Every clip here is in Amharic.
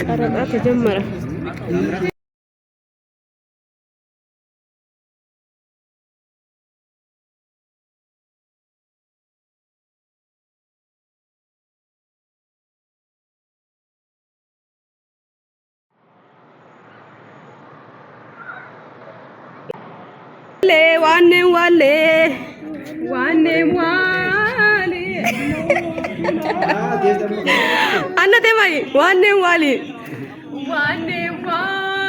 ቀረጻ ተጀመረ። ዋኔ ዋሌ ዋኔ ዋሌ አነቴ ማይ ዋኔ ዋሌ ዋኔ ዋሌ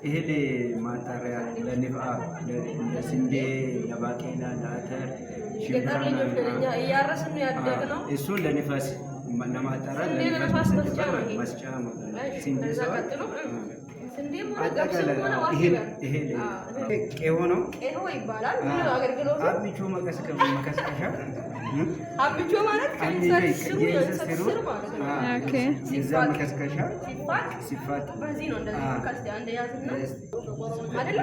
እህል ማጣሪያ ለንፋ ለስንዴ፣ ለባቄላ፣ ለአተር እሱ ለንፋስ ለማጣራት ለንፋስ መስጫ ስንዴ ቄሆ ነው። ቄሆ ይባላል። አብቾ መቀስቀሻ አብቾ ማለት ከእንሰት ስር ማለት ነው። የዛ መቀስቀሻ ሲፋቅ በዚህ ነው። እንደዚህ ካስቲ አንድ ያዝና አይደለ?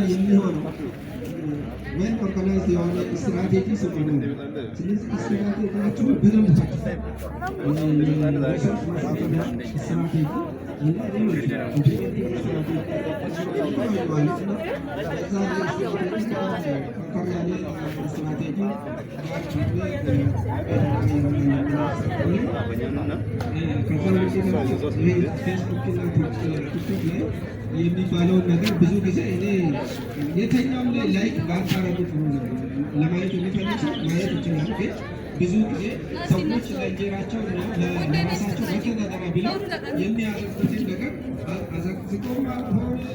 የሚሆነው well organize የሆነ ስትራቴጂ ስለሆነ፣ ስለዚህ ስትራቴጂያችሁን በደንብ resource ማሰብሰቢያ ስትራቴጂ እና ሌሎች implementing strategy ማለት ነው። በዛ ላይ ስትራቴጂ ጠንከር ያለ ስትራቴጂ ከዛ ውጭ ደግሞ ይሄ ፌስቡክ እና ቲክቶክ ላይ የሚባለውን ነገር ብዙ ጊዜ እኔ የተኛውም ላይ like ባታረጉ ጥሩ ነው። ለማየት የሚፈልግ ሰው ማየት ይችላል። ግን ብዙ ጊዜ ሰዎች ለእንጀራቸው እና ለራሳቸው መተዳደሪያ ብለው የሚያደርጉትን ነገር አዘቅዝቆም ሆነ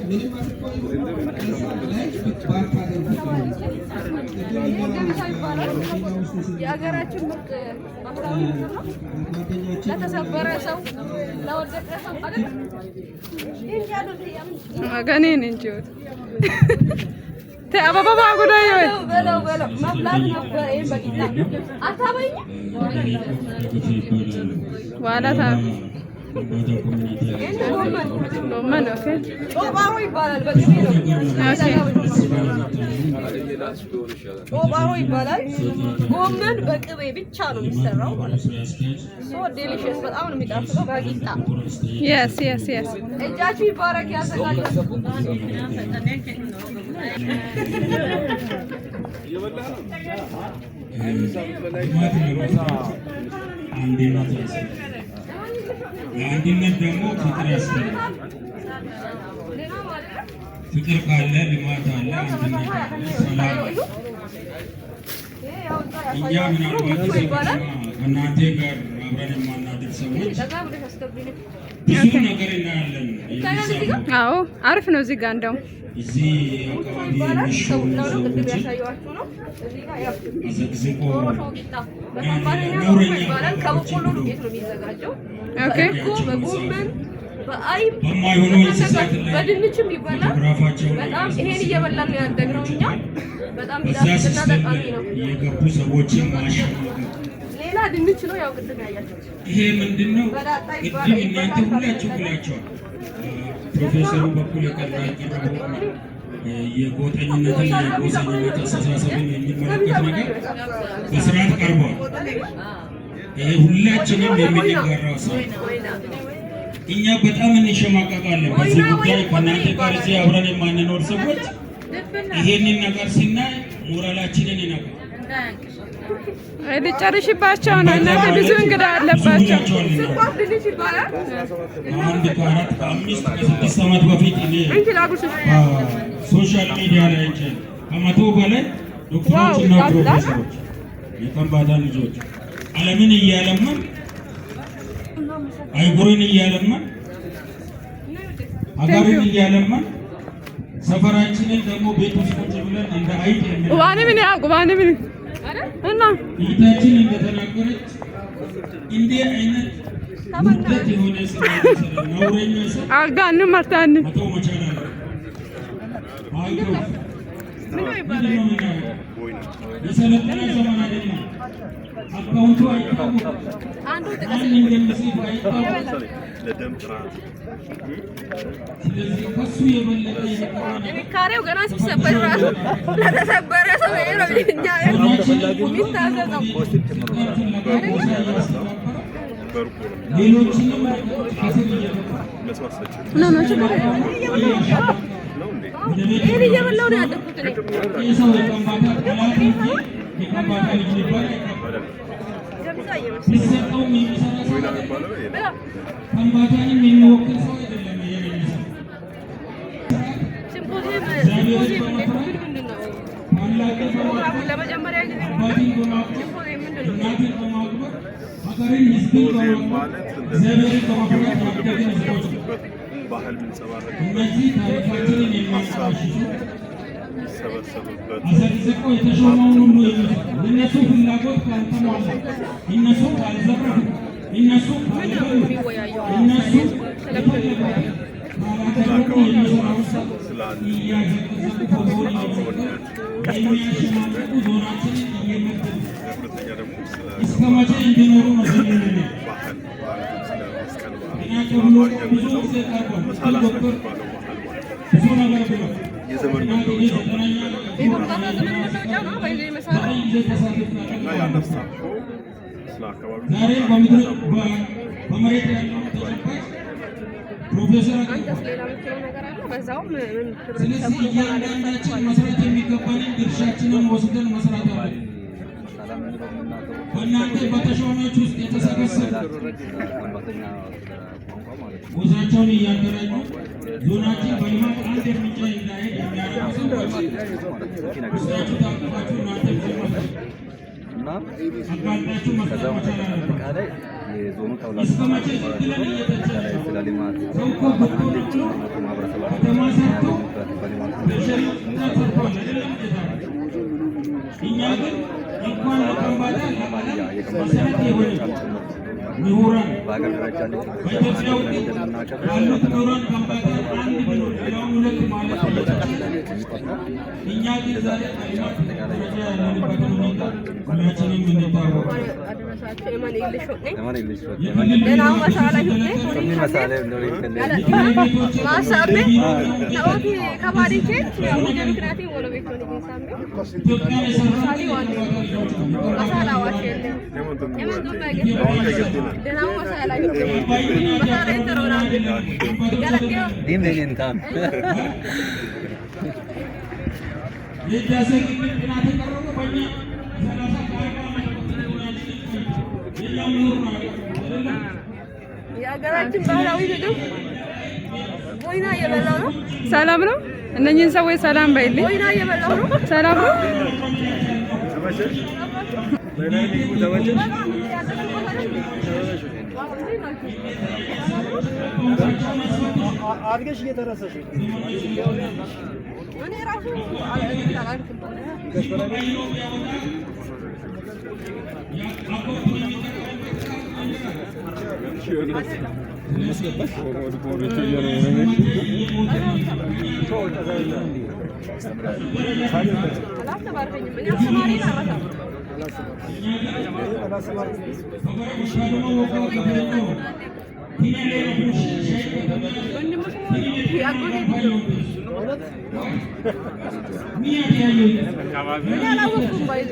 ምንም አድርጎ ይሁን ከዛ like ባታደርጉ ጥሩ ነው። ቅድም እኛ መኪና ውስጥ ስንመጣ የሀገራችን ምርጥ ባህላዊ ምግብ ነው። ጓደኛችን ለተሰበረ ሰው፣ ለወደቀ ሰው አይደል? Magani እንጂት አበባ ባጉዳይ ወይ በለው በለው መብላት ነበር። ይሄን በቂጣ አታበይኝም? ዋላ ታ ጎመን okay። ጮባሮ ይባላል። በቅቤ ነው። ጮባሮ ይባላል። ጎመን በቅቤ ብቻ ነው የሚሰራው ማለት ነው። So delicious፣ በጣም ነው የሚጣፍጠው በቂጣ። Yes. እጃችሁ ይባረክ። ያዘጋጃል። ልማት ለመስራት አንድነት ያስፈልጋል። ለአንድነት ደግሞ ፍቅር ያስፈልጋል። ፍቅር ካለ ልማት አለ፣ አንድነት አለ፣ ሰላም አለ። እኛ ምናልባት ከእናንተ ጋር አብረን የማናድር ሰዎች ብዙ ነገር እናያለን። የሚሰሩ አዎ፣ አሪፍ ነው። እዚህ ጋር እንደውም እዚህ አካባቢ የሚሾሙ ቅድም ሰዎችን ያሳየኋችሁ ነው። እዚህ ጋር ያው አዘቅዝቆ ዶሮ ቂጣ በአማርኛ ዶሮ ይባላል። ከበቆሎ ዱቄት ነው የሚዘጋጀው። Okay። በእርጎ፣ በጎመን፣ በአይብ፣ በማይሆኑ እንስሳት ላይ በድንችም ይበላል። ፎቶግራፋቸውን በጣም ይሄን እየበላን ነው ያደግነው እኛ። በጣም በዛ የሚጣፍጥና system ጠቃሚ ነው። የገቡ ሰዎችን ማሸማቀቅ ሌላ ድንች ነው ያው ቅድም ያያችሁት። ይሄ ምንድን ነው? በዳጣ ቅድም ይባላል። እናንተ ሁላችሁ ብላችኋል። ፕሮፌሰሩ በኩል የቀረበው የጎጠኝነትና የጎሰኝነት አስተሳሰብን የሚመለከት ነገር በስርዓት ቀርቧል። ይሄ ሁላችንም የምንጋራው ሰው እኛ በጣም እንሸማቀቃለን። በዚህ ጉዳይ ከእናንተ ጋር እዚህ አብረን የማንኖር ሰዎች ይሄንን ነገር ስናይ ሞራላችንን ይነካል። ልጨርሽባቸው ነው እናንተ፣ ብዙ እንግዳ አለባቸው። ስኳር ድንች ይባላል። ከአንድ ከአራት ከአምስት ከስድስት ዓመት በፊት እኔ እንቺ ላጉርስሽ። Social media ላይ አይቼ ከ100 በላይ ዶክተሮች እና ፕሮፌሰሮች የከምባታ ልጆች ዓለምን እያለማን፣ አይጉርን እያለማን፣ ሀገርን እያለማን፣ ሰፈራችንን ደግሞ ቤት ውስጥ ቁጭ ብለን እንደ አይጥ የምን ቁባኒ ምን ያ ቁባኒ ምን እና እህታችን እንደተናገረች እንዲህ አይነት ውርደት የሆነ ስራ የሚሰራ ነውረኛ ሰው አጋን ማርታን መተው መቻል አለበት። አይቶ ምንድን ነው የምናደርገው? የሰለጠነ ዘመን አይደለም። አካውንቱ አይታወቅም። ማን እንደሚጽፍ አይታወቅም። ስለዚህ ከሱ የበለጠ የቀረ ነገር ጥንካሬው ገና ሲሰበር ራሱ ለተሰበረ ሰው ይሄ ነው እኛ የሚታዘዘው። ሌሎችንም ከስር እየገባ No, no, ችግር የለውም። ወደ ቤት ይሄን እየበላሁ ነው ያደኩት እኔ። የሰው የከምባታ ጠላት እንጂ የከምባታ ልጅ ሊባል አይገባም። ገብዛ እየመሰለኝ ቢሰጠውም የሚሰራ ሰው አይደለም። ከምባታንም የሚወክል ሰው አይደለም። ይሄን የሚሰራ ሲምፖዚየም ሲምፖዚየም እንዴት ምን ምንድን ነው ታላቅን ፕሮግራሙ? በማክበር ለመጀመሪያ ጊዜ ነው። አባትን በማክበር ሲምፖዚየም ምንድን ነው? እናትን በማክበር ሀገርን፣ ህዝብን በማክበር እግዚአብሔርን በመፍራት ያደግን ህዝቦች ነው። ባህል የሚንጸባረቅበት እነዚህ ታሪካችንን የሚያንቋሽሹ የሚሰበሰብበት አዘቅዝቀው የተሾመውን ሁሉ የሚፈሩ የእነሱ ፍላጎት ካልተሟላ፣ እነሱ ካልዘረፉ፣ እነሱ ካልበሉ፣ እነሱ የፈለጉትን ካላደረጉ የሚሰራውን ሰው እያዘቀዘቁ ፎቶውን እየሰቀሉ የሚያሸማቅቁ ዞናችንን እየመደቡ ሁለተኛ ደግሞ ስለ እስከ መቼ እንዲኖሩ ነው የምንለው? ባህል ማለትም ስለ መስቀል በዓል እኛ ተብሎ ብዙ ጊዜ ቀርቧል። መሳላ ዶክተር ስለሚባለው ባህል ማለት ነው። ብዙ ነገር ብሏል። የዘመን እና እኔ መለወጫው ዘጠነኛ የከምባታ ዘመን መለወጫ ነው። በዚህ መሰረት ዘጠኝ ጊዜ ተሳትፌያለሁ። እና ያን አስታኮ ስለ አካባቢው ዛሬ በምድር በመሬት ያለውን ተጨባጭ ፕሮፌሰር አቅርቧል። አንተስ ሌላ የምትለው ነገር አለ? በዛውም ምን ስለዚህ ህብረተሰቡ እንኳን እያንዳንዳችን መስራት የሚገባንን ድርሻችንን ወስደን መስራት አለብን። በእናንተ በተሿሚዎች ውስጥ የተሰበሰቡ ጎሳቸውን እያደራጁ ዞናችን በልማት አንድ እርምጃ እንዳይሄድ የሚያደርጉ ሰዎች ውስጣችሁ ታቅፋችሁ እናንተ አጋልጣችሁ መስራት መቻል አለባችሁ። እስከ መቼ ዝም ብለን እየተቸን ሰው እኮ በጎ ነው ብሎ ከተማ ሰርቶ tertiary ሆስፒታል ሰርቷል አይደለም እንዴ ዛሬ? እኛ ግን እንኳን ለከምባታ ለዓለም መሰረት የሆነ ምሁራን በኢትዮጵያ ውጤት ያሉት ምሁራን ከምባታ አንድ ብሎ ሌላውን ሁለት ማለት እየተቻለ እኛ ግን ዛሬ በልማት ደረጃ ያለንበትን ሁኔታ ሁላችንም እንታወቃለን። አደረሳቸው የማን ኢንግሊሽ ሆነኝ የክልል ደህናው መሳላ ይሁን ማሳቤ ታኦቲ ከባዲቼ ያው ምክንያቴ ወሎ ቤት ነው ሳምቤ ኢትዮጵያን የሰራ ሳሊ ዋን መሳላ ዋሽለ የምን ዱባ ደህናው መሳላ ይሁን መሳላ ኢንተሮና ገለጤው የህዳሴ ግድብ ጥናት የቀረበው በእኛ 30 ከ40 ዓመት በፊት ዞናችንን ቆይቶ ሌላ ምሁር ነው ያቀረበው አይደለም። የሀገራችን ባህላዊ ምግብ ቦይና እየበላው ነው። ሰላም ነው። እነኝህን ሰዎች ሰላም በይልኝ። ቦይና እየበላው ነው። ሰላም ነው። በጣም ያደረኩት አይደል? አድገሽ እየተረሰሽ እኔ ራሱ አላልኩም። አላስተማርከኝም። እኔ አስተማሪን አልረሳም። ወንድሙ ስሙ የአጎቴ ልጅ ነው። እኔ አላወቅኩም። ባይዘ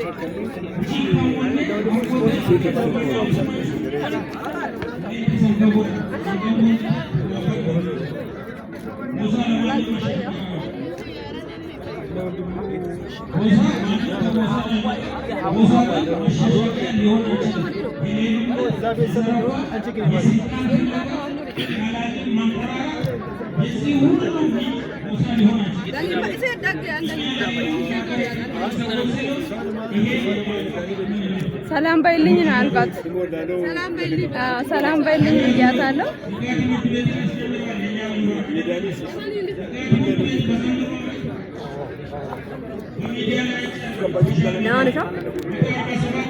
ሰላም በይልኝ ነው ያልኳት። አዎ ሰላም በይልኝ ብያታለሁ።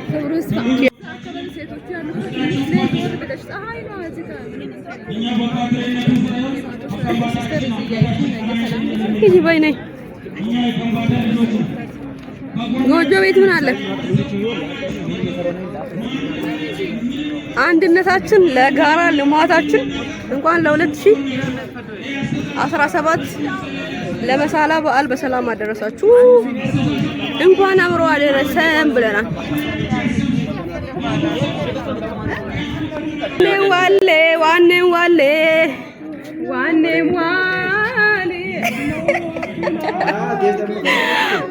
ክብሩ ይስፋ። ሴቶቹ ያሉበት ዞር ብለሽ ፀሐይ ነው እዚህ ጋር sister እዚህ እያየች ነው። ሰላም ሂጂ በይ ነይ። እኛ የከምባታ ልጆች ነን። ጎጆ ቤት ምን አለ? አንድነታችን ለጋራ ልማታችን። እንኳን ለ2017 ለመሳላ በዓል በሰላም አደረሳችሁ። እንኳን አብሮ አደረሰን ብለናል። ዋሌ ዋኔ ዋሌ ዋኔ ዋሌ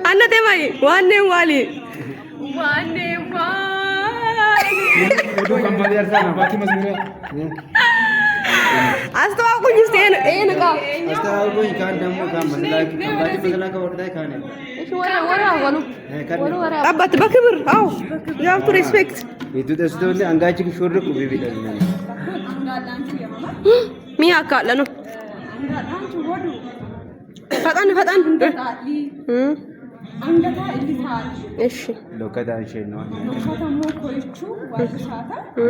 አነቴ ማይ ዋኔ ዋሌ ዋኔ ዋሌ። አስተዋውቁኝ እስኪ ይሄን እቃ። አስተዋውቁኝ። ካን ደግሞ ካን መስላክ ካን ወርዳይ ካን አባት በክብር። አዎ፣ you have to respect. ይቱ ደስቶኒ አንጋች ሹርኩ ቢቢ ሚ አካለ ነው። ፈጠን ፈጠን። እሺ። ሎከታን ሸኖ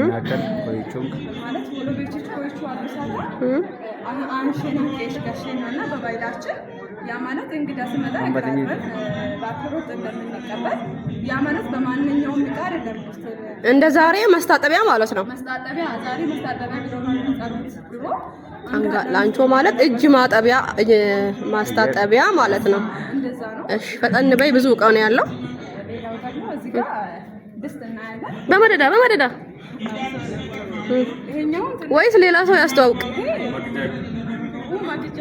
ናከል ኮይቹን። ማለት በባህላችን ያ ማለት እንግዳ ሲመጣ በአክብሮት እንደምንቀበል፣ ያ ማለት በማንኛውም እቃ አይደለም። እንደ ዛሬ መስታጠቢያ ማለት ነው። መስታጠቢያ፣ ዛሬ መስታጠቢያ ብለው ነው የሚጠሩት። ድሮ ላንቾ ማለት እጅ ማጠቢያ፣ ማስታጠቢያ ማለት ነው። እንደዛ ነው። እሺ፣ ፈጠን በይ፣ ብዙ እቃ ነው ያለው። ሌላው ደግሞ እዚህ ጋር ድስት እናያለን። በመደዳ በመደዳ። ይሄኛው ወይስ ሌላ ሰው ያስተዋውቅ? መቅጃ።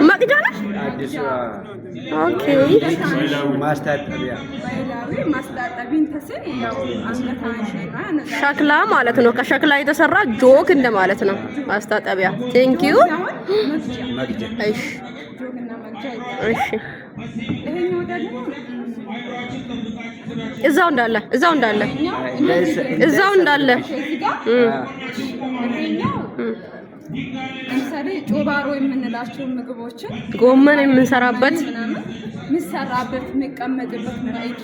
መቅጃ ነው። አዲሱ Okay። ማስታጠቢያ። ባህላዊ ማስታጠቢን ተስል ያው አንገታ ሸና ሸክላ ማለት ነው። ከሸክላ የተሰራ ጆክ እንደማለት ነው። ማስታጠቢያ። Thank you. መቅጃ። መቅጃ። እሺ። ጆግና መቅጃ ይባላል። እሺ። ይሄኛው ደግሞ እዛው እንዳለ፣ እዛው እንዳለ፣ እዛው እንዳለ። እዚህ ጋር ይሄኛው ለምሳሌ ጮባሮ የምንላቸው ምግቦችን ጎመን የምንሰራበት ምናምን የሚሰራበት፣ የሚቀመጥበት ማዕድ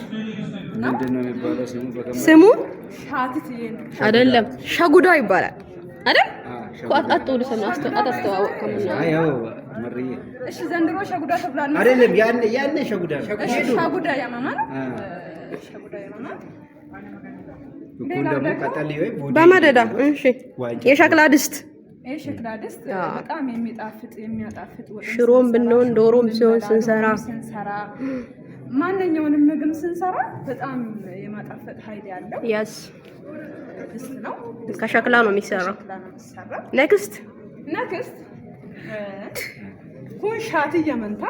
ነው። ምንድን ነው የሚባለው ስሙ? በቀም ስሙ ሻትት ይሄ ነው። አይደለም፣ ሸጉዳ ይባላል አይደል? እኮ አጥቶ ልሰማ አታስተዋወቅም። አይ ያው መርዬ። እሺ፣ ዘንድሮ ሸጉዳ ተብሏል። አይደለም፣ ያኔ ያኔ ሸጉዳ ነው። እሺ፣ ሸጉዳ ያማማ ነው። ሸጉዳ ያማማ። እኩል ደግሞ ቀጠል ወይ ቡዲ በመደዳ። እሺ፣ የሸክላ ድስት። ይሄ ሸክላ ድስት በጣም የሚጣፍጥ የሚያጣፍጥ ወጥ ሽሮም ብንሆን ዶሮም ሲሆን ስንሰራ ስንሰራ፣ ማንኛውንም ምግብ ስንሰራ በጣም የማጣፈጥ ኃይል ያለው ድስት ነው። ከሸክላ ነው የሚሰራው። ሸክላ ነው የሚሰራው። Next. Next ኩን ሻት እየመንታ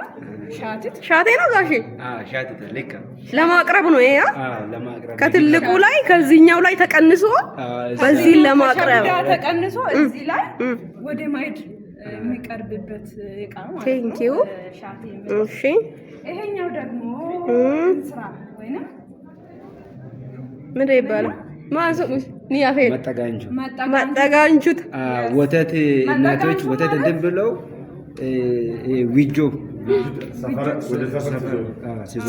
ሻትት ሻቴ ነው ጋሼ። ሻት ልክ። ለማቅረብ ነው ይሄ። ለማቅረብ። ከትልቁ ላይ ከዚህኛው ላይ ተቀንሶ በዚህ ለማቅረብ። ከሸጉዳ ተቀንሶ እዚህ ላይ ወደ ማዕድ የሚቀርብበት እቃ ማለት ነው። Thank you. ሻቴ የምንለው። እሺ። ይሄኛው ደግሞ ስራ ወይንም ምንድን ይባላል? ማን ስሙ ኒያፌ መጠጋንቹ። መጠጋንቹት። ወተት እናቶች ወተት እንትን ብለው ዊጆ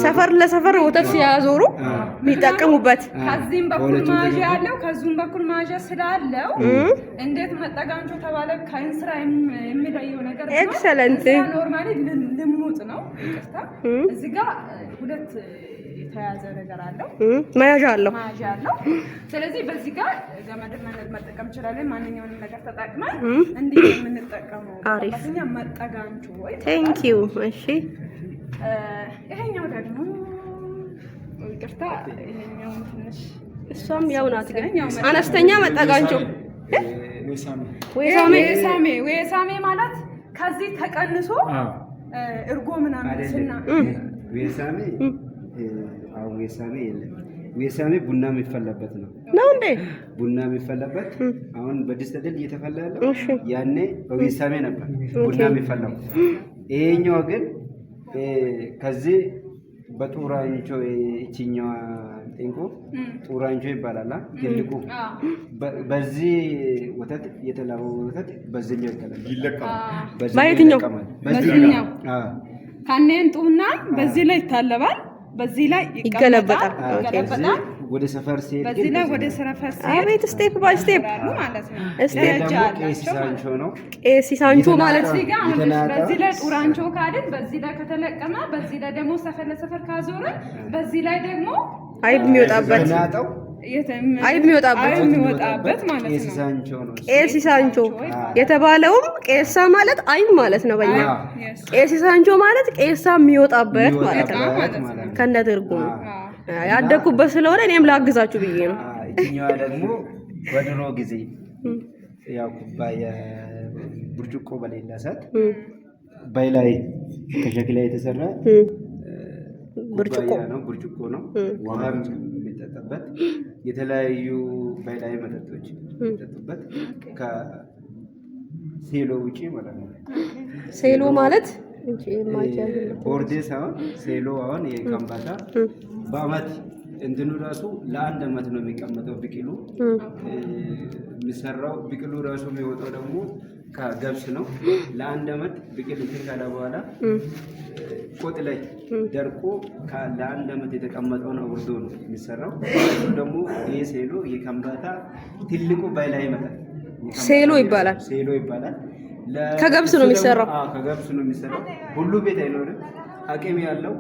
ሰፈር ለሰፈር ወተት ሲያዞሩ የሚጠቀሙበት። ከዚህም በኩል በሁለቱም መያዣ ያለው፣ ከዚህም በኩል መያዣ ስላለው እንዴት መጠጋንቾ ተባለ? ከእንስራ የሚለየው ነገር ቢኖር Excellent. እንስራ normally ልሙጥ ነው። ይቅርታ፣ እዚህ ጋር ሁለት የተያዘ ነገር አለው። መያዣ አለው። መያዣ አለው። ስለዚህ በዚህ ጋር ገመድ መጠቀም እንችላለን። ማንኛውንም ነገር ተጠቅመን እንዲህ የምንጠቀመው አሪፍ። በአማርኛ መጠጋንቾ ወይ Thank you. እሺ። ይሄኛው ደግሞ፣ ይቅርታ፣ ይሄኛው ትንሽ እሷም ያው ናት፣ ግን አነስተኛ መጠጋንቾ ወይሳሜ። ወሳሜ፣ ወሳሜ ማለት ከዚህ ተቀንሶ እርጎ ምናምን ስና ዌሳሜ፣ አሁን ዌሳሜ የለም። ዌሳሜ ቡና የሚፈላበት ነው። ነው እንዴ? ቡና የሚፈላበት አሁን በድስት አይደል እየተፈላ ያለው? እሺ። ያኔ በዌሳሜ ነበር ቡና የሚፈላው። ይሄኛው ግን ከዚህ በጡራንቾ፣ እቺኛዋ ጤንቆ ጡራንቾ ይባላል። ትልቁ በዚህ ወተት የተላበው ወተት በዚህኛው ይገለበጣል። ይለቀማል። በዚህኛው በየትኛው? ይለቀማል። በዚህኛው። አዎ። ካኔን ጡና በዚህ ላይ ይታለባል፣ በዚህ ላይ ይገለበጣል። ይቀመጣል፣ ይገለበጣል። እዚህ ወደ ሰፈር ሲሄድ በዚህ ላይ ወደ ሰፈር ሲሄድ አቤት step by step ማለት ነው። Step ደግሞ ቄስ ሳንቾ ነው። ቄስ ሳንቾ ማለት እዚህ ጋር አሁን በዚህ ላይ ጡራንቾ ካልን በዚህ ላይ ከተለቀመ በዚህ ላይ ደግሞ ሰፈር ለሰፈር ካዞርን በዚህ ላይ ደግሞ አይብ የሚወጣበት አይብ የሚወጣበት ማለት ቄስ ነው። ሳንቾ ነው። ቄስ ሳንቾ የተባለውም ቄሳ ማለት አይብ ማለት ነው በእኛ። ቄስ ሳንቾ ማለት ቄሳ የሚወጣበት ማለት ነው ከነ ትርጉሙ። ያደግኩበት ስለሆነ እኔም ላግዛችሁ ብዬ ነው። ይችኛዋ ደግሞ በድሮ ጊዜ ያው ኩባያ ብርጭቆ በሌላ ሰዓት በላይ ከሸክላ የተሰራ ብርጭቆ ነው። ብርጭቆ ነው። ውሃ የሚጠጣበት የተለያዩ ባህላዊ መጠጦች የሚጠጡበት ከሴሎ ውጪ ማለት ነው። ሴሎ ማለት ቦርዴ ሳይሆን ሴሎ አሁን የከምባታ በአመት እንትኑ ራሱ ለአንድ አመት ነው የሚቀመጠው። ብቅሉ የሚሰራው ብቅሉ ራሱ የሚወጣው ደግሞ ከገብስ ነው። ለአንድ አመት ብቅል እንትን ካለ በኋላ ቆጥ ላይ ደርቆ ለአንድ አመት የተቀመጠውን አውርዶ ነው የሚሰራው። እሱ ደግሞ ይሄ ሴሎ የከምባታ ትልቁ ባህላዊ መጠጥ ሴሎ ይባላል። ሴሎ ይባላል። ከገብስ ነው የሚሰራው። አዎ ከገብስ ነው የሚሰራው። ሁሉ ቤት አይኖርም። አቅም ያለው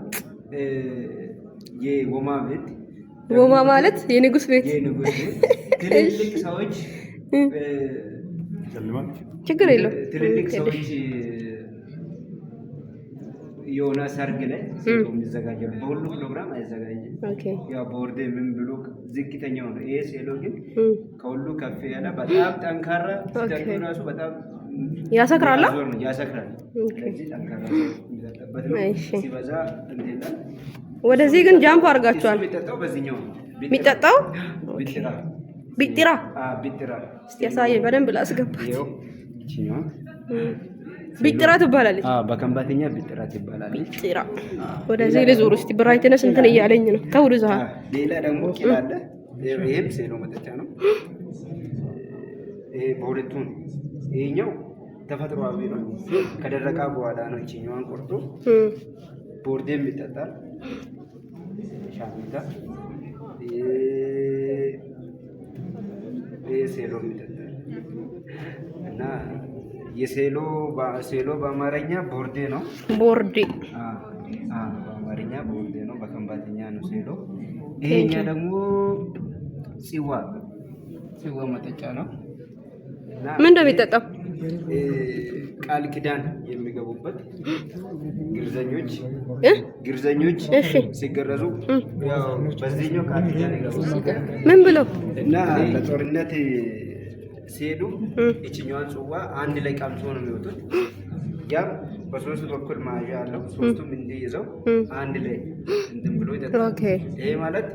የወማ ቤት፣ ወማ ማለት የንጉስ ቤት፣ የንጉስ ቤት ትልልቅ ሰዎች ችግር የለውም። ትልልቅ ሰዎች የሆነ ሰርግ ላይ ሴቶ የሚዘጋጀው በሁሉ ፕሮግራም አይዘጋጅም። ያው ቦርዴ ምን ብሎ ዝቅተኛው ነው። ይሄ ሴሎ ግን ከሁሉ ከፍ ያለ በጣም ጠንካራ ሲጠጡ ራሱ በጣም ያሰክራል ያሰክራል። ስለዚህ ጠንካራ የሚጠጣበት ነው። ሲበዛ እንትን ይላል። ወደዚህ ግን jump አድርጋችኋል። የሚጠጣው በዚህኛው ነው የሚጠጣው ቢጥራ ቢጥራ ቢጥራ እስቲ ያሳየኝ በደንብ ላስገባት። ቢጥራ ትባላለች። በከምባተኛ ቢጥራ ትባላለች። ቢጥራ ወደዚህ ልዙር እስቲ። Brightness እንትን እያለኝ ነው። ተውዱ ዛ ሌላ ደግሞ ቂል አለ። ይሄም ሴሎ መጠጫ ነው። ይሄ በሁለቱ ነው። ይሄኛው ተፈጥሯዊ ነው። ከደረቃ በኋላ ነው። ይችኛዋን ቆርጦ ቦርዴም ይጠጣል። ሻሚታ ይሄ ሴሎም ይጠጣል እና የሴሎ ሴሎ በአማርኛ ቦርዴ ነው። ቦርዴ በአማርኛ ቦርዴ ነው። በከምባተኛ ነው ሴሎ። ይሄኛ ደግሞ ጽዋ ጽዋ መጠጫ ነው። ምን ነው የሚጠጣው? ቃል ኪዳን የሚገቡበት ግርዘኞች ግርዘኞች ሲገረዙ በዚህኛው ቃል ኪዳን ይገባሉ። ምን ብለው እና ለጦርነት ሲሄዱ ይችኛዋን ጽዋ አንድ ላይ ቀምሶ ነው የሚወጡት። ያም በሶስት በኩል መያዣ አለው። ሶስቱም እንዲይዘው አንድ ላይ እንትን ብሎ ይጠጣል። ይሄ ማለት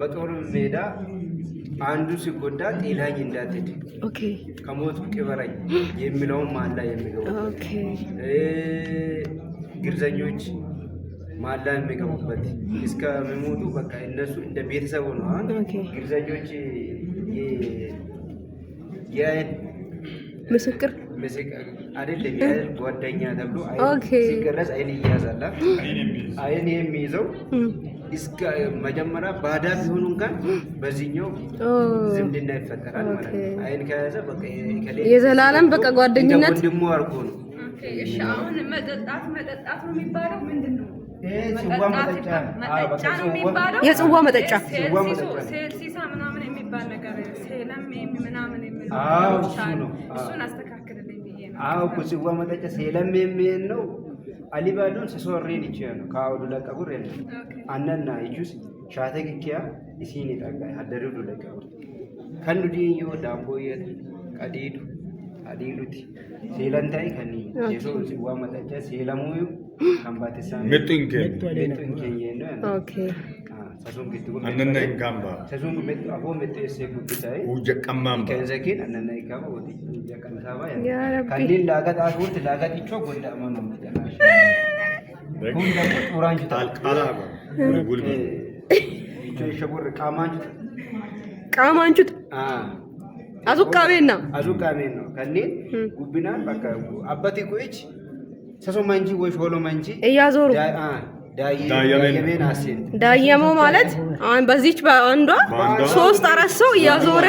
በጦር ሜዳ አንዱ ሲጎዳ ጤላኝ እንዳትሄድ ከሞቱ ቅበረኝ የሚለውን ማላ የሚገቡበት ግርዘኞች ማላ የሚገቡበት እስከሚሞቱ በቃ እነሱ እንደ ቤተሰቡ ነው። አሁን ግርዘኞች የአይን ምስክር አይደለም የአይን ጓደኛ ተብሎ ሲገረዝ አይን ይያዛል። አይን የሚይዘው እስከ መጀመሪያ ባዳ ቢሆኑ እንኳን በዚህኛው ዝምድና ይፈጠራል ማለት ነው። አይን ከያዘ በቃ የዘላለም በቃ ጓደኝነት ወንድሙ አድርጎ ነው። እሺ አሁን መጠጣት መጠጣት ነው የሚባለው ምንድን ነው? ጽዋ መጠጫ ነው የሚባለው። የጽዋ መጠጫ ሴልሲሳ ምናምን የሚባል ነገር ሴለም ምናምን የሚል እሱን አስተካክልልኝ ብዬ ነው። አዎ እኮ ጽዋ መጠጫ ሴለም የሚል ነው። አሊባዶን ሰሶሬን ይችላል ነው ካውዱ ለቀቡር የለ አነና ይጁስ ሻተ ኪያ ኢሲኒ ጠጋ ሀደሪዱ ለቀቡር ከኑ ዲዮ ዳምቦየት ቀዲዱ አዲሉቲ ሴለንታይ ከኒ የሶ ጽዋ መጠጫ ሴለሙዩ ከምባቴሳ ሜጡ ኢንኬ ሜጡ ኢንኬ ነው። ኦኬ አነና ኢንካምባ ሰሱን ሜጡ አፎ ሜጡ ኤሴ ጉግታይ ውጀቀማምባ ከንዘኪን አነና ኢንካምባ ወዲ ውጀቀምሳባ ያ ረቢ ከኒን ላገጥ አሹርት ላገጥ ይቾ ጎንዳማ ነው መጠናሽ kun ደግሞ ጡራንቹ ቃልቃላ ጉልጉል ሸቦር ቃማንቹ ቃማንቹት አዙቃቤና አዙቃቤን ነው ከኔን ጉቢናን በቃ አባቴ ኩች ሰሶ ማንጂ ወይ ሾሎ ማንጂ እያዞሩ ዳየሜን አሴን ዳየሞ ማለት አሁን በዚች በአንዷ በአንዷ ሶስት አራት ሰው እያዞረ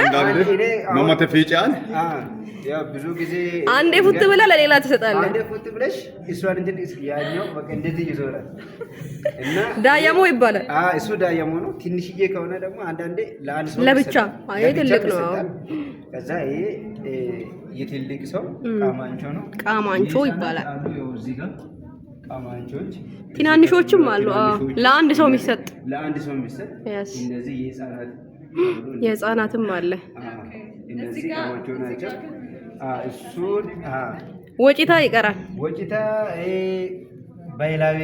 መመተ ፊጫን ያው ብዙ ጊዜ አንዴ ፉት ብለህ ለሌላ ትሰጣለህ። አንዴ ፉት ብለሽ እሷን እንትን ያኛው በቃ እንደዚህ ይዞራል እና ዳየሞ ይባላል። እሱ ዳየሞ ነው። ትንሽዬ ከሆነ ደግሞ አንዳንዴ ለአንድ ሰው ለብቻ ይሰጣል። አይ ትልቅ ነው። ይሰጣል። ከዛ ይሄ የትልቅ ሰው ቃማንቾ ነው። ቃማንቾ ይባላል። አሉ ያው እዚህ ጋር ቃማንቾች ትናንሾችም አሉ። አዎ ለአንድ ሰው የሚሰጥ ለአንድ ሰው የሚሰጥ Yes። እነዚህ የህፃናት የህፃናትም አለ። እነዚህ ቃማንቾ ናቸው። እሱን ወጪታ ይቀራል። ወጭታ ባህላዊ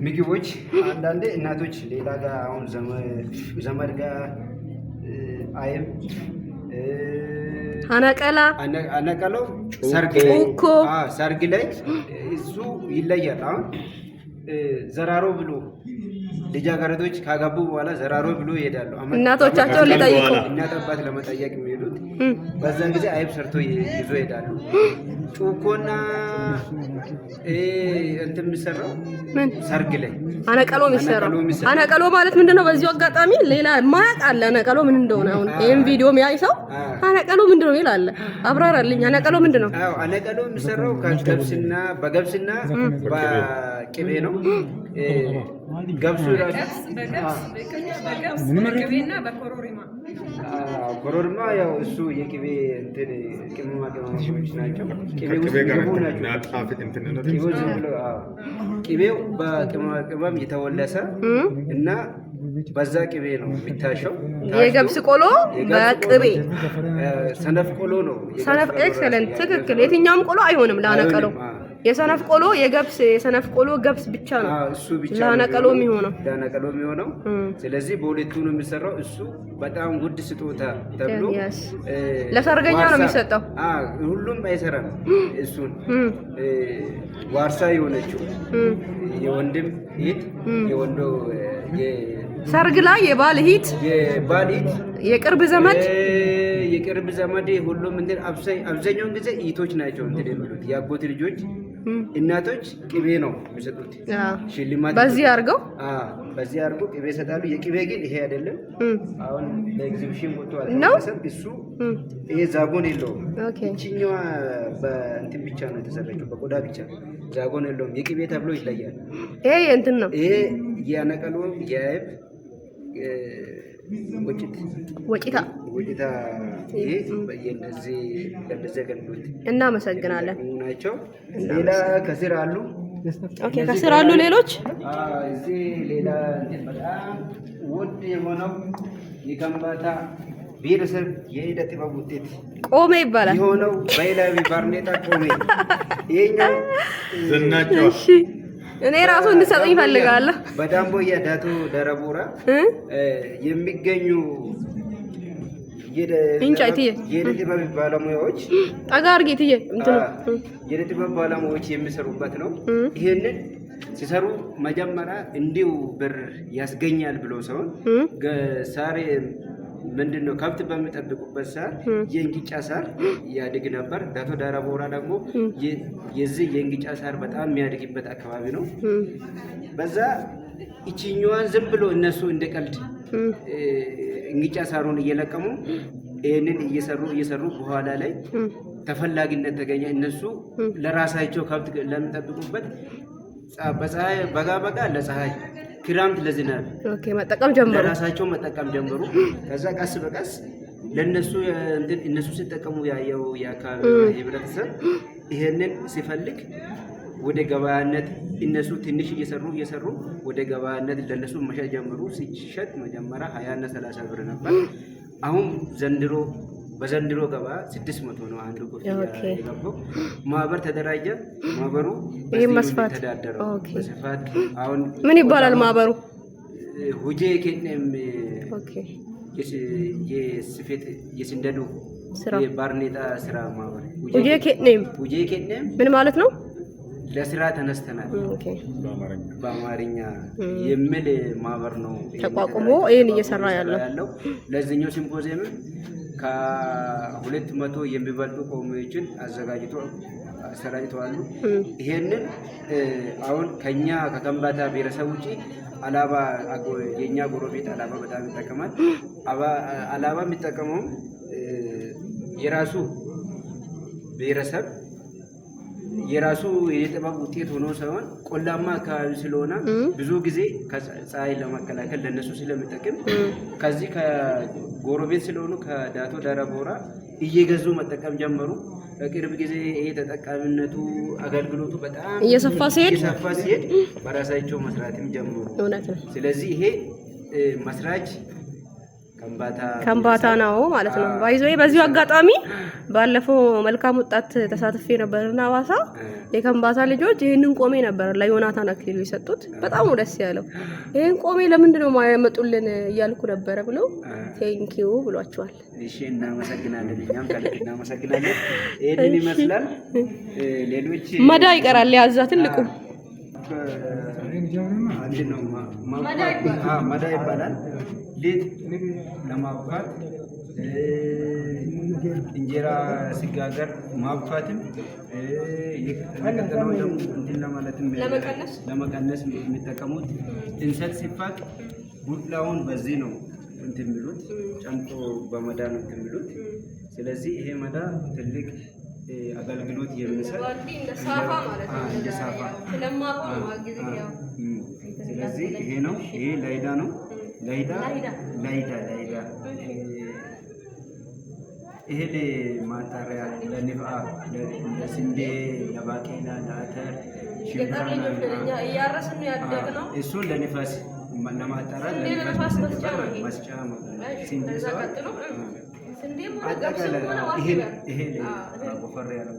ምግቦች አንዳንዴ እናቶች ሌላ ጋር አሁን ዘመድ ጋር አይብ አነቀላ አነቀለው ሰርግ ላይ ኡኮ ሰርግ ላይ እሱ ይለያል። አሁን ዘራሮ ብሎ ልጃገረዶች ካገቡ በኋላ ዘራሮ ብሎ ይሄዳሉ። እናቶቻቸውን ሊጠይቁ እናት አባት ለመጠየቅ የሚሄዱት በዛን ጊዜ አይብ ሰርቶ ይዞ ይሄዳሉ። ጩኮና እንትን የሚሰራው ምን ሰርግ ላይ አነቀሎ የሚሰራው አነቀሎ የሚሰራው። አነቀሎ ማለት ምንድነው? በዚሁ አጋጣሚ ሌላ ማያውቅ አለ አነቀሎ ምን እንደሆነ። አሁን ይሄን ቪዲዮ የሚያይ ሰው አነቀሎ ምንድነው ይላል። አብራራልኝ። አነቀሎ ምንድነው? አዎ አነቀሎ የሚሰራው ከገብስና በገብስና በቅቤ ነው። ገብሱ ራሱ በገብስ በቅቤና በኮሮሪማ ኮሮሪማ ያው እሱ የቅቤ እንትን ቅመማ ቅመሞች ናቸው። ቅቤ ውስጥ ከቅቤ ጋር የሚገቡ ናቸው። ናጣፍጥ እንትን ነው። ቅቤው ዝም ብሎ አዎ፣ ቅቤው በቅመማ ቅመም የተወለሰ እና በዛ ቅቤ ነው የሚታሸው። የገብስ ቆሎ በቅቤ ሰነፍ ቆሎ ነው። ሰነፍ excellent፣ ትክክል። የትኛውም ቆሎ አይሆንም ለአነቀሎ። የሰነፍ ቆሎ የገብስ የሰነፍ ቆሎ ገብስ ብቻ ነው እሱ ብቻ ነው ለአነቀሎ የሚሆነው። ለአነቀሎ የሚሆነው። ስለዚህ በሁለቱ ነው የሚሰራው። እሱ በጣም ውድ ስጦታ ተብሎ Yes። ለሰርገኛ ነው የሚሰጠው። ሁሉም አይሰራም። እሱን ዋርሳ የሆነችው የወንድም እህት የወንዶ ሰርግ ላይ የባል እህት፣ የባል እህት፣ የቅርብ ዘመድ የቅርብ ዘመድ ሁሉም እንትን አብዛኛውን ጊዜ እህቶች ናቸው እንትን የሚሉት የአጎት ልጆች እናቶች ቅቤ ነው የሚሰጡት ሽልማት በዚህ አድርገው በዚህ አድርገው ቅቤ ይሰጣሉ። የቅቤ ግን ይሄ አይደለም። አሁን ለኤግዚቢሽን ወጥቶ ነው እሱ ይሄ ዛጎን የለውም። Okay ይችኛዋ በእንትን ብቻ ነው የተሰራችው፣ በቆዳ ብቻ ዛጎን የለውም። የቅቤ ተብሎ ይለያል። ይሄ እንትን ነው። ይሄ የነቀሎ የአይብ ወጭት ወጪታ ወጭታ ይሄ የእነዚህ ለእነዚህ አገልግሎት እናመሰግናለን ናቸው። ሌላ ከስር አሉ። Okay ከስር አሉ ሌሎች እዚህ ሌላ እንትን በጣም ውድ የሆነው የከምባታ ብሔረሰብ የእደ ጥበብ ውጤት ቆሜ ይባላል። የሆነው ባህላዊ ባርኔጣ ቆሜ ይሄኛው ዝናቸው። እሺ እኔ ራሱ እንድሰጠኝ እፈልጋለሁ። በዳምቦያ ዳቶ ደረቦራ የሚገኙ የእደ ጥበብ ባለሙያዎች ጠጋ አድርጊ እትዬ እንትኑ የእደ ጥበብ ባለሙያዎች የሚሰሩበት ነው። ይሄንን ሲሰሩ መጀመሪያ እንዲሁ ብር ያስገኛል ብሎ ሰውን ሳሬ ምንድን ነው ከብት በሚጠብቁበት ሳር የእንግጫ ሳር ያድግ ነበር። ዳቶ ዳራቦራ ደግሞ የዚህ የእንግጫ ሳር በጣም የሚያድግበት አካባቢ ነው። በዛ ይችኛዋን ዝም ብሎ እነሱ እንደ ቀልድ እንግጫ ሳሩን እየለቀሙ ይህንን እየሰሩ እየሰሩ በኋላ ላይ ተፈላጊነት ተገኘ። እነሱ ለራሳቸው ከብት ለሚጠብቁበት በፀሐይ በጋ በጋ ለፀሐይ ክረምት ለዝናብ መጠቀም ጀመሩ። ለራሳቸው መጠቀም ጀመሩ። ከዛ ቀስ በቀስ ለነሱ እንትን እነሱ ሲጠቀሙ ያየው የአካባቢ ህብረተሰብ ይሄንን ሲፈልግ ወደ ገበያነት እነሱ ትንሽ እየሰሩ እየሰሩ ወደ ገበያነት ለነሱ መሸጥ ጀመሩ። ሲሸጥ መጀመሪያ 20 እና 30 ብር ነበር። አሁን ዘንድሮ በዘንድሮ ገበያ 600 ነው አንዱ ኮፍያ የገባው። ማህበር ተደራጀ። ማህበሩ መስፋት ተዳደረው በስፋት አሁን ምን ይባላል ማህበሩ? ሁጄ ኬኔም የስፌት የስንደዶ የባርኔጣ ስራ ማህበር ሁጄ ኬኔም። ሁጄ ኬኔም ምን ማለት ነው? ለስራ ተነስተናል በአማርኛ የሚል ማህበር ነው ተቋቁሞ ይህን እየሰራ ያለው። ለዚህኛው ሲምፖዚየም ከ200 የሚበልጡ ቆሜዎችን አዘጋጅቶ አሰራጭተዋል። ይሄንን አሁን ከኛ ከከምባታ ብሔረሰብ ውጪ አላባ፣ የኛ ጎረቤት አላባ በጣም ይጠቀማል። አላባ የሚጠቀመውም የራሱ ብሔረሰብ የራሱ የጥበብ ውጤት ሆኖ ሳይሆን ቆላማ አካባቢ ስለሆነ ብዙ ጊዜ ከፀሐይ ለመከላከል ለነሱ ስለሚጠቅም ከዚህ ከጎረቤት ስለሆኑ ከዳቶ ዳራቦራ እየገዙ መጠቀም ጀመሩ። በቅርብ ጊዜ ይሄ ተጠቃሚነቱ አገልግሎቱ በጣም እየሰፋ ሲሄድ በራሳቸው መስራትም ጀመሩ። እውነት ነው። ስለዚህ ይሄ መስራች ከምባታ ከምባታ ነው ማለት ነው። By the way በዚሁ አጋጣሚ ባለፈው መልካም ወጣት ተሳትፌ ነበርና ሐዋሳ የከምባታ ልጆች ይህንን ቆሜ ነበር ለዮናታን አክሊሉ የሰጡት። በጣም ነው ደስ ያለው። ይህን ቆሜ ለምንድን ነው የማያመጡልን እያልኩ ነበረ ብለው thank you ብሏቸዋል። እሺ፣ እናመሰግናለን። እኛም ከልብ እናመሰግናለን። ይህንን ይመስላል። ሌሎች መዳ ይቀራል ያዛ ትልቁ ምንድን ነው መዳ ይባላል። ሊጥ ለማቡካት፣ እንጀራ ሲጋገር ማቡካትም የቀጠነውን ደግሞ እንትን ለማለትም ለመቀነስ የሚጠቀሙት፣ እንሰት ሲፋቅ ቡላውን በዚህ ነው እንትን የሚሉት፣ ጨምቆ በመዳ ነው እንትን የሚሉት። ስለዚህ ይሄ መዳ ትልቅ አገልግሎት የሚሰጥ እንደ ሳፋ። ስለዚህ ይሄ ነው። ይሄ ላይዳ ነው። ላይዳ ላይዳ ላይዳ ይሄ ለማጣሪያ፣ ለንፍአ፣ ለስንዴ፣ ለባቄላ፣ ለአተር፣ ሽምብራ እሱን ለንፋስ ለማጣራት ለንፋስ መስጫ ማለት ነው። ስንዴ ይሄ ጎፈር ያለው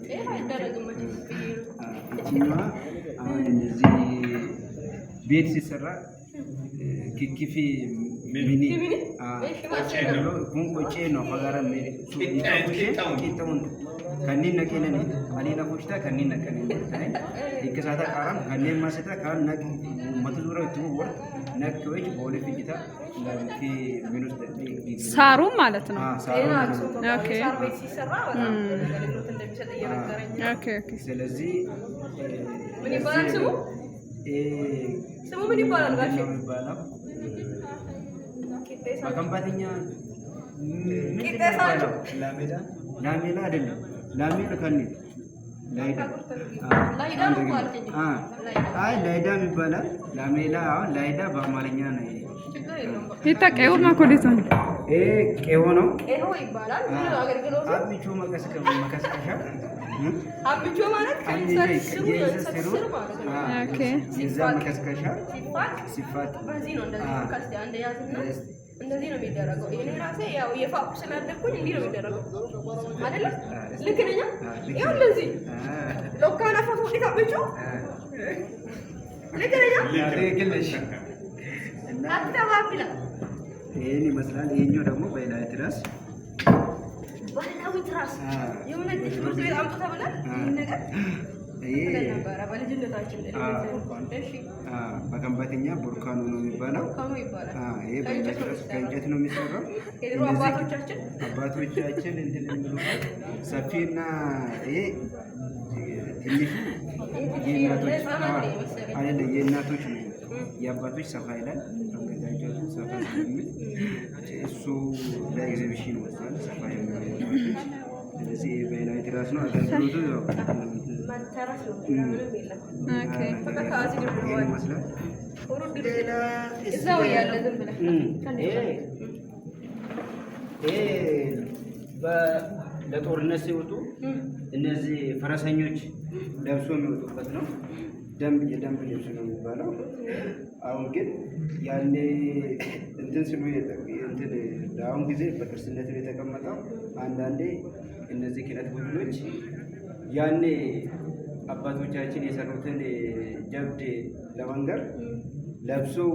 እችኛዋ አሁን እንደዚህ ቤት ሲሰራ ኪኪፊ ሚኒ kun qoccee ነው fagara qiixxa'uun kanneen naqeenani aniina fushta kanneen naqanii hikkisata qaaram kanneen masita kan naq ummata zuura itti wor ነክዎች ቦሌ ፍጅታ ምን ውስጥ ሳሩ ማለት ነው። ሳር ቤት ሲሰራ በጣም አገልግሎት እንደሚሰጥ እየነገረኝ። ስለዚህ ምን ይባላል ስሙ? ስሙ ምን ይባላል ጋሼ? ነው የሚባለው በከምባትኛ? ላሜላ አይደለም። ላሜላ ከኔ ላይዳ። አይ ላይዳም ይባላል። ላሜላ አሁን ላይዳ በአማርኛ ነው። ይታ ቀዮ ማኮዴቶ ነው። ይሄ ቄሆ ነው። ቄሆ ይባላል። ምን አገልግሎቱ? አብቹ መቀስቀሻ። አብቾ ማለት ከእንሰት ስሩ፣ የእንሰት ስር ማለት ነው። የዛ መቀስቀሻ ሲፋቅ ሲፋቅ በዚህ ነው። እንደዚህ ካስቲ አንድ ያዝና እንደዚህ ነው የሚደረገው። እኔ ራሴ ያው እየፋቁ ስላደግኩኝ እንዲህ ነው የሚደረገው አይደለ? ልክ ነኝ። ያው እንደዚህ ሎካና ፎቶ ዲካ ብቾ ልክ ነኝ። ትክክል ነሽ። አትተባብላ። ይህን ይመስላል። ይሄኛው ደግሞ ባህላዊ ትራስ። ባህላዊ ትራስ የሆነ ትምህርት ቤት አምጡ ተብለን ይህን ነገር ብለን ነበረ በልጅነታችን። እሺ። በከምባትኛ ቦርካኖ ነው የሚባለው። ቦርካኖ ይባላል። ይሄ ባህላዊ ትራስ ከእንጨት ነው የሚሰራው። የድሮ አባቶቻችን አባቶቻችን እንትን የሚሉበት ሰፊና ይሄ ትንሹ የእናቶች አይደለም፣ የእናቶች ነው። የአባቶች ሰፋ ይላል። አንገታቸው ሰፋ ስለሚል እሱ ለኤግዚቢሽን ወጥቷል። ሰፋ የሚለው የአባቶች። ስለዚህ ይሄ ባህላዊ ትራስ ነው። አገልግሎቱ ያው መተራስ ነው። ሌላ ምንም የለም። በቃ ከዚህ ይሄን ይመስላል። ሌላ እዛው እያለ ዝም ብለህ ይሄ ለጦርነት ሲወጡ እነዚህ ፈረሰኞች ለብሶ የሚወጡበት ነው። ደንብ የደንብ ልብስ ነው የሚባለው። አሁን ግን ያኔ እንትን ስሉ እንትን ለአሁን ጊዜ በቅርስነት የተቀመጠው አንዳንዴ እነዚህ ኪነት ቡድኖች ያኔ አባቶቻችን የሰሩትን ጀብድ ለመንገር ለብሰው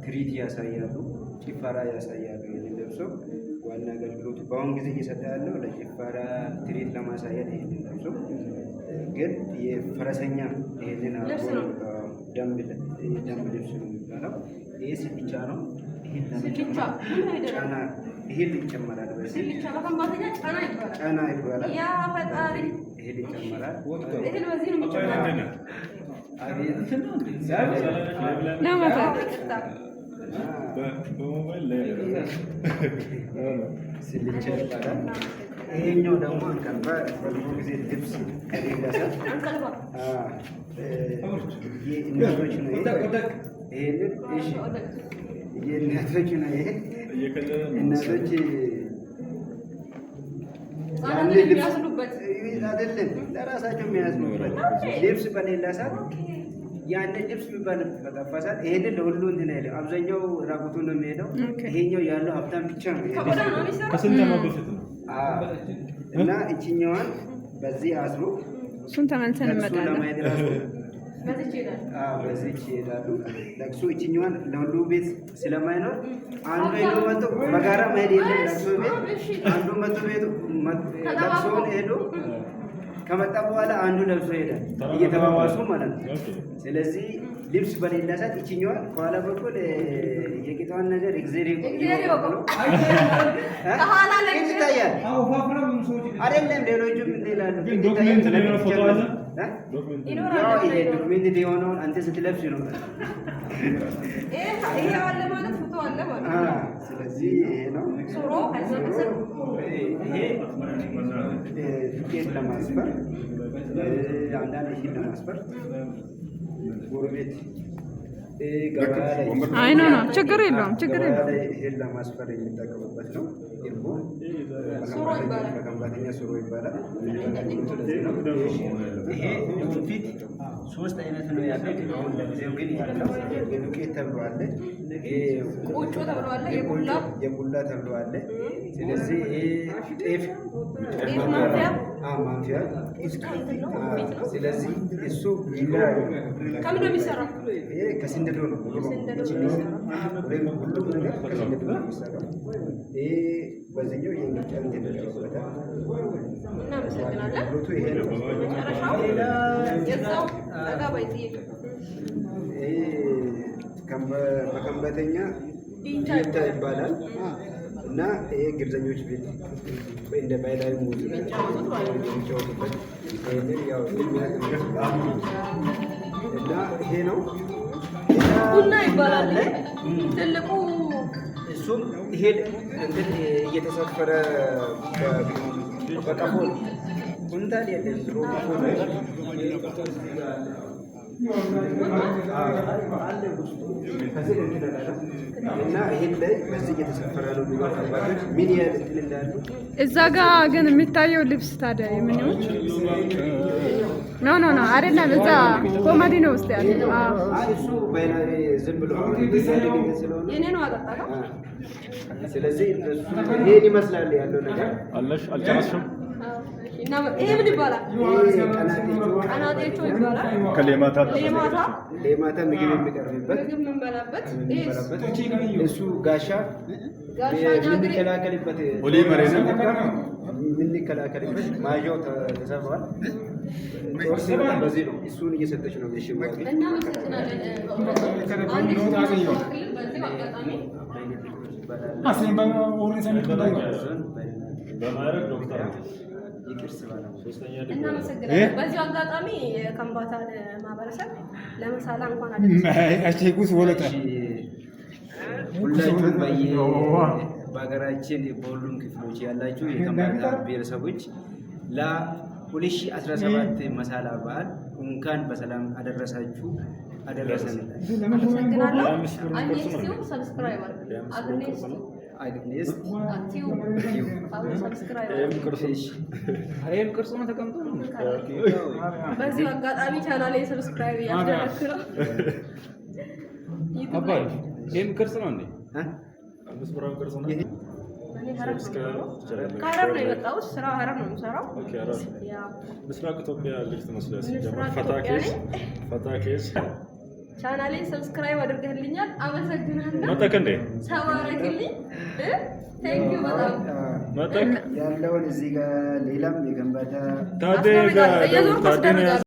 ትርኢት ያሳያሉ፣ ጭፈራ ያሳያሉ። ይህንን ለብሰው ዋና አገልግሎቱ በአሁን ጊዜ እየሰጠ ያለው ለጭፈራ ትርኢት ለማሳየት ይህንን ለብሰው፣ ግን የፈረሰኛ ይህንን አድርጎ ደንብ ልብስ ነው የሚባለው። ይሄ ስልቻ ነው። ይሄ ስልቻ ምን ነው የሚደረገው? ጫና እህል ይጨመራል። በዚህ ስልቻ በከምባተኛ ጫና ይባላል። ጫና ይባላል። ያ ፈጣሪ። እህል ይጨመራል። እህል በዚህ ነው የሚጨመረው። አቤት። ነመታ። ይቅርታ። በሞባይል ላይ ስልቻ ይባላል። ይሄኛው ደግሞ አንቀልባ በድሮ ጊዜ ልብስ ከሌለ ሰው አንቀልባ። የእናቶች ነው ይሄ። ይሄንን እሺ፣ የእናቶች ነው ይሄ። እናቶች ህጻናትን ልብስ የሚያስሉበት። አይደለም፣ ለራሳቸው የሚያዝኑበት። ልብስ በሌላ ሰዓት፣ ያንን ልብስ የሚባል በጠፋ ሰዓት ይሄንን ለሁሉ እንትን አይልም። አብዛኛው ራቁቱን ነው የሚሄደው። ይሄኛው ያለው ሀብታም ብቻ ነው ይሄ። ከቆዳ ነው የሚሰራው። ከስንት ዓመት በፊት ነው? አዎ። እና እችኛዋን በዚህ አስሮ እሱን ተመልሰን ለቅሶ እንመጣለን። ለማሄድ ራሱ በዚች ይሄዳል። አዎ፣ በዚች ይሄዳሉ። ለቅሶ እችኛዋን ለሁሉ ቤት ስለማይኖር አንዱ ሄዶ መጥቶ በጋራ መሄድ የለም። ለቅሶ ቤት አንዱ መጥቶ ቤቱ ለቅሶውን ሄዶ ከመጣ በኋላ አንዱ ለብሶ ይሄዳል። እየተባባሱ ማለት ነው። ስለዚህ ልብስ በሌላ ሰዓት ይችኛዋን ከኋላ በኩል የቂጧን ነገር እግዜር እግዚአብሔር ይወቀው። ይወቀው። ከኋላ ላይ ግን ይታያል አይደለም? ሌሎቹም እንትን ይላሉ። ግን document ላይ የሆነ ፎቶ አለ? እ? document ይኖራል። ያው ይሄ document የሆነውን አንተ ስትለብስ ነው። ይሄ አለ ማለት ፎቶ አለ ማለት አ ነው። ስለዚህ ይሄ ነው። ሱሮ ከዛ ከስር ይሄ ዱቄት ለማስፈር፣ አንዳንድ እህል ለማስፈር፣ ጎረቤት ገበያ ላይ አይ no፣ ችግር የለውም፣ ችግር ገበያ የለውም። ላይ እህል ለማስፈር የሚጠቀሙበት ነው። እርቦ ሱሮ ይባላል። በከምባተኛ ሱሮ ይባላል። ለዚህ ነው። ይሄ ፊት ሶስት አይነት ነው ያለው። አሁን ለጊዜው ግን ያለው የዱቄት ተብሎ አለ። ቆጮ ተብሎ አለ። የቡላ። የቡላ ተብሎ አለ። ስለዚህ ይሄ ጤፍ ጤፍ ማንፊያ። አዎ፣ ማንፊያ። እንትን ነው፣ ፊት ነው። ስለዚህ እሱ ይለያል። ከምንድን ነው የሚሰራው? ይሄ ከስንደዶ ነው። ከስንደዶ ነው የሚሰራው። ሁሉም ነገር ከስንደዶ ነው የሚሰራው። ይሄ በዚህኛው የእንግጫ እንትን ይደረግበታል። እናመሰግናለን። ሎቱ ይሄ ነው። መጨረሻው ሌላ የዛው ጠጋ ባይ ጥያቄ። ይሄ በከምባተኛ ዲንቻ ዲንታ ይባላል እና ይሄ ግርዘኞች ቤት ወይ እንደ ባህላዊ ሙዚቃ የሚጫወቱት ማለት ነው። የሚጫወቱበት። ይሄንን ያው የሚያውቅ ነው። እና ይሄ ነው። ቡና ይባላል። ይሄ ትልቁ እሱም ይሄ እንትን እየተሰፈረ በቀፎ ነው። ኩንታል የለም፣ ድሮ ቀፎ ነው። አለ ውስጡ ከዚህ እንትን አለ እና ይሄን ላይ በዚህ እየተሰፈረ ነው። ድሮ አባቶች ምን ያህል እንትን እንዳሉ። እዛ ጋ ግን የሚታየው ልብስ ታዲያ የምን ይሆን? No, አይደለም። እዛ ኮመዲኖ ውስጥ ያለ አዎ። አይ፣ እሱ ባህላዊ ዝም ብሎ አሁን የሚደረግ እንትን ስለሆነ የኔ ነው አጠጣቀው። ስለዚህ እሱ ይሄን ይመስላል ያለው ነገር። አለሽ አልጨረስሽም? እና ይሄ ምን ይባላል? ይሄ ቀናጤቾ። ቀናጤቾ ይባላል። ከሌማታ። ሌማታ። ሌማታ ምግብ የሚቀርብበት። ምግብ የምንበላበት። ይሄስ? የሚበላበት። እሱ ጋሻ። ጋሻ ጃግሬ። የምንከላከልበት። ኦሊ መሬት ነው። የምንከላከልበት ማዣው ተሰብሯል። ጦር ሲመጣ በዚህ ነው። እሱን እየሰጠች ነው። እሺ። እናመሰግናለን። በእውነት አንድ ክልል በዚሁ አጋጣሚ በማዕረግ ዶክተር ነው። የቅርስ ባለሙያ። ሶስተኛ ዲግሪ። እናመሰግናለን። በዚሁ አጋጣሚ የከምባታን ማህበረሰብ ለመሳላ እንኳን አደረሰ። ሁላችሁም በሀገራችን በሁሉም ክፍሎች ያላችሁ የከምባታ ብሔረሰቦች ለ2017 መሳላ በዓል እንኳን በሰላም አደረሳችሁ አደረሰን። አመሰግናለሁ። የአምስት ብር አግኔስ ቅርጽ ነው። ቲዩብ subscribe አድርጉ። አግኔስ አግኔስ ቲዩብ አሁን subscribe ይህም አድርጉ። ቅርጽ ነው። ይህም ቅርጽ ነው ተቀምጦ ነው። በዚሁ አጋጣሚ ቻናሌ subscribe እያስደረግክ ነው። ዩቲዩብ አባይ ላይ ይህም ቅርጽ ነው እንዴ? 5 ብር ቅርጽ ነው። እኔ ሀረር ነው የምኖረው። ከሀረር ነው የመጣሁት። ስራ ሀረር ነው የምሰራው። Okay፣ ሀረር። ያ። ምስራቅ ኢትዮጵያ ልጅ ትመስላለች። ሲጀመር ምስራቅ ፈታ ኢትዮጵያ ኬስ ነኝ። ፈታ ኬስ ቻናሌን subscribe አድርገህልኛል። አመሰግናለሁ። መጠቅ እንዴ? ተባረክልኝ። Thank you በጣም። መጠቅ ያለውን እዚህ ጋር ሌላም የከምባታ ታዴ ጋር እየዞርኩ ታዴ ነው። አስደርጋለሁ።